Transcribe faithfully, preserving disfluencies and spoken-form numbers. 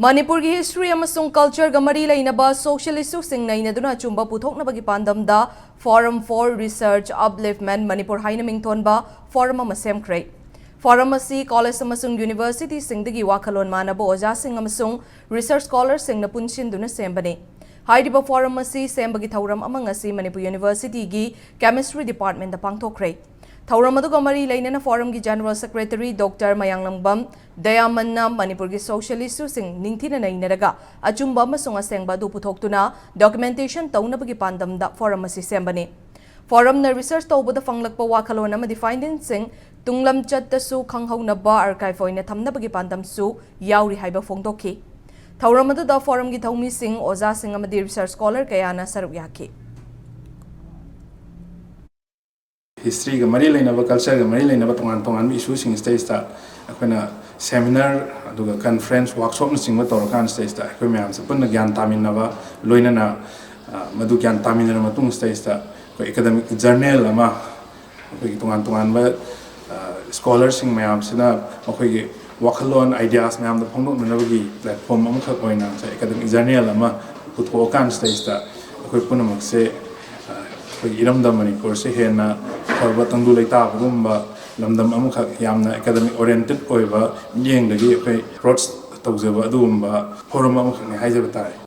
ꯃꯅꯤꯄꯨꯔꯒꯤ ꯍꯤꯁꯇ꯭ꯔꯤ ꯑꯃꯁꯨꯡ ꯀꯜꯆꯔꯒ ꯃꯔꯤ ꯂꯩꯅꯕ ꯁꯣꯁꯤꯌꯦꯜ ꯏꯁꯨꯁꯤꯡ ꯅꯩꯅꯗꯨꯅ ꯑꯆꯨꯝꯕ ꯄꯨꯊꯣꯛꯅꯕꯒꯤ ꯄꯥꯟꯗꯝꯗ Forum for Research Upliftment Manipur ꯍꯥꯏꯅ ꯃꯤꯡꯊꯣꯟꯕ ꯐꯣꯔꯝ ꯑꯃ ꯁꯦꯝꯈ꯭ꯔꯦ꯫ ꯐꯣꯔꯝ ꯑꯁꯤ ꯀꯣꯂꯦꯖ ꯑꯃꯁꯨꯡ ꯌꯨꯅꯤꯚꯔꯁꯤꯇꯤꯁꯤꯡꯗꯒꯤ ꯋꯥꯈꯜꯂꯣꯟ ꯃꯥꯟꯅꯕ ꯑꯣꯖꯥꯁꯤꯡ ꯑꯃꯁꯨꯡ ꯔꯤꯁꯔꯆ ꯁ꯭ꯀꯣꯂꯔꯁꯤꯡꯅ ꯄꯨꯟꯁꯤꯟꯗꯨꯅ ꯁꯦꯝꯕꯅꯤ꯫ ꯍꯥꯏꯔꯤꯕ ꯐꯣꯔꯝ ꯑꯁꯤ ꯁꯦꯝꯕꯒꯤ ꯊꯧꯔꯝ ꯑꯃ ꯉꯁꯤ ꯃꯅꯤꯄꯨꯔ ꯌꯨꯅꯤꯚꯔꯁꯤꯇꯤꯒꯤ ꯀꯦꯃꯤꯁꯇ꯭ꯔꯤ ꯗꯤꯄꯥꯔꯠꯃꯦꯟꯗ ꯄꯥꯡꯊꯣꯛꯈ꯭ꯔꯦ꯫ ꯊꯧꯔꯝ ꯑꯗꯨꯒ ꯃꯔꯤ ꯂꯩꯅꯅ ꯐꯣꯔꯝꯒꯤ ꯖꯦꯅꯔꯦꯜ ꯁꯦꯀ꯭ꯔꯦꯇꯔꯤ ꯗꯣꯛꯇꯔ ꯃꯌꯥꯡꯂꯪꯕꯝ ꯗꯌꯥꯃꯟꯅ ꯃꯅꯤꯄꯨꯔꯒꯤ ꯁꯣꯁꯤꯌꯦꯜ ꯏꯁꯨꯁꯤꯡ ꯅꯤꯡꯊꯤꯅ ꯅꯩꯅꯔꯒ ꯑꯆꯨꯝꯕ ꯑꯃꯁꯨꯡ ꯑꯁꯦꯡꯕ ꯑꯗꯨ ꯄꯨꯊꯣꯛꯇꯨꯅ ꯗꯣꯀꯨꯃꯦꯟꯇꯦꯁꯟ ꯇꯧꯅꯕꯒꯤ ꯄꯥꯟꯗꯝꯗ ꯐꯣꯔꯝ ꯑꯁꯤ ꯁꯦꯝꯕꯅꯤ꯫ ꯐꯣꯔꯝꯅ ꯔꯤꯁꯔꯆ ꯇꯧꯕꯗ ꯐꯪꯂꯛꯄ ꯋꯥꯈꯜꯂꯣꯟ ꯑꯃꯗꯤ ꯐꯥꯏꯟꯗꯤꯡꯁꯤꯡ ꯇꯨꯡꯂꯝꯆꯠꯇꯁꯨ ꯈꯪꯍꯧꯅꯕ ꯑꯥꯔꯀꯥꯏꯚ ꯑꯣꯏꯅ ꯊꯝꯅꯕꯒꯤ ꯄꯥꯟꯗꯝꯁꯨ ꯌꯥꯎꯔꯤ ꯍꯥꯏꯕ ꯐꯣꯡꯗꯣꯛꯈꯤ꯫ ꯊꯧꯔꯝ ꯑꯗꯨꯗ ꯐꯣꯔꯝꯒꯤ ꯊꯧꯃꯤꯁꯤꯡ, ꯑꯣꯖꯥꯁꯤꯡ ꯑꯃꯗꯤ ꯔꯤꯁꯔꯆ ꯁ꯭ꯀꯣꯂꯔ ꯀꯌꯥꯅ ꯁꯔꯨꯛ ꯌꯥꯈꯤ꯫ ꯍꯤꯁꯇ꯭ꯔꯤꯒ ꯃꯔꯤ ꯂꯩꯅꯕ, ꯀꯜꯆꯔꯒ ꯃꯔꯤ ꯂꯩꯅꯕ ꯇꯣꯉꯥꯟ ꯇꯣꯉꯥꯟꯕ ꯏꯁꯨꯁꯤꯡ ꯁꯤꯗꯩꯁꯤꯗ ꯑꯩꯈꯣꯏꯅ ꯁꯦꯃꯤꯅꯥꯔ, ꯑꯗꯨꯒ ꯀꯟꯐ꯭ꯔꯦꯟꯁ, ꯋꯥꯔꯛꯁꯣꯞꯅꯆꯤꯡꯕ ꯇꯧꯔꯀꯥꯟ ꯁꯤꯗꯩꯁꯤꯗ ꯑꯩꯈꯣꯏ ꯃꯌꯥꯝꯁꯦ ꯄꯨꯟꯅ ꯒ꯭ꯌꯥꯟ ꯇꯥꯃꯤꯟꯅꯕ, ꯂꯣꯏꯅꯅ ꯃꯗꯨ ꯒ꯭ꯌꯥꯟ ꯇꯥꯃꯤꯟꯅꯔꯕ ꯃꯇꯨꯡ ꯁꯤꯗꯩꯁꯤꯗ ꯑꯩꯈꯣꯏ ꯑꯦꯀꯥꯗꯃꯤꯛ ꯖꯔꯅꯦꯜ ꯑꯃ, ꯑꯩꯈꯣꯏꯒꯤ ꯇꯣꯉꯥꯟ ꯇꯣꯉꯥꯟꯕ ꯁ꯭ꯀꯣꯂꯔꯁꯤꯡ ꯃꯌꯥꯝꯁꯤꯅ ꯃꯈꯣꯏꯒꯤ ꯋꯥꯈꯜꯂꯣꯟ, ꯑꯥꯏꯗꯤꯌꯥꯁ ꯃꯌꯥꯝꯗꯣ ꯐꯣꯡꯗꯣꯛꯅꯅꯕꯒꯤ ꯄ꯭ꯂꯦꯠꯐꯣꯝ ꯑꯃꯈꯛ ꯑꯣꯏꯅ ꯉꯁꯥꯏ ꯑꯦꯀꯥꯗꯃꯤꯛ ꯖꯔꯅꯦꯜ ꯑꯃ ꯄꯨꯊꯣꯛꯑꯀꯥꯟ ꯁꯤꯗꯩꯁꯤꯗ ꯑꯩꯈꯣꯏ ꯄꯨꯝꯅꯃꯛꯁꯦ ꯑꯩꯈꯣꯏꯒꯤ ꯏꯔꯝꯗꯝ ꯃꯅꯤꯄꯨꯔꯁꯦ ꯍꯦꯟꯅ ꯐꯕ ꯇꯪꯗꯨ ꯂꯩꯇꯥꯕꯒꯨꯝꯕ ꯂꯝꯗꯝ ꯑꯃꯈꯛ, ꯌꯥꯝꯅ ꯑꯦꯀꯥꯗꯃꯤꯛ ꯑꯣꯔꯤꯌꯦꯟꯇꯦꯠ ꯑꯣꯏꯕ ꯃꯤꯠꯌꯦꯡꯗꯒꯤ ꯑꯩꯈꯣꯏ ꯑꯦꯄ꯭ꯔꯣꯆ ꯇꯧꯖꯕ ꯑꯗꯨꯒꯨꯝꯕ ꯐꯣꯔꯝ ꯑꯃꯈꯛꯅꯤ ꯍꯥꯏꯖꯕ ꯇꯥꯔꯦ꯫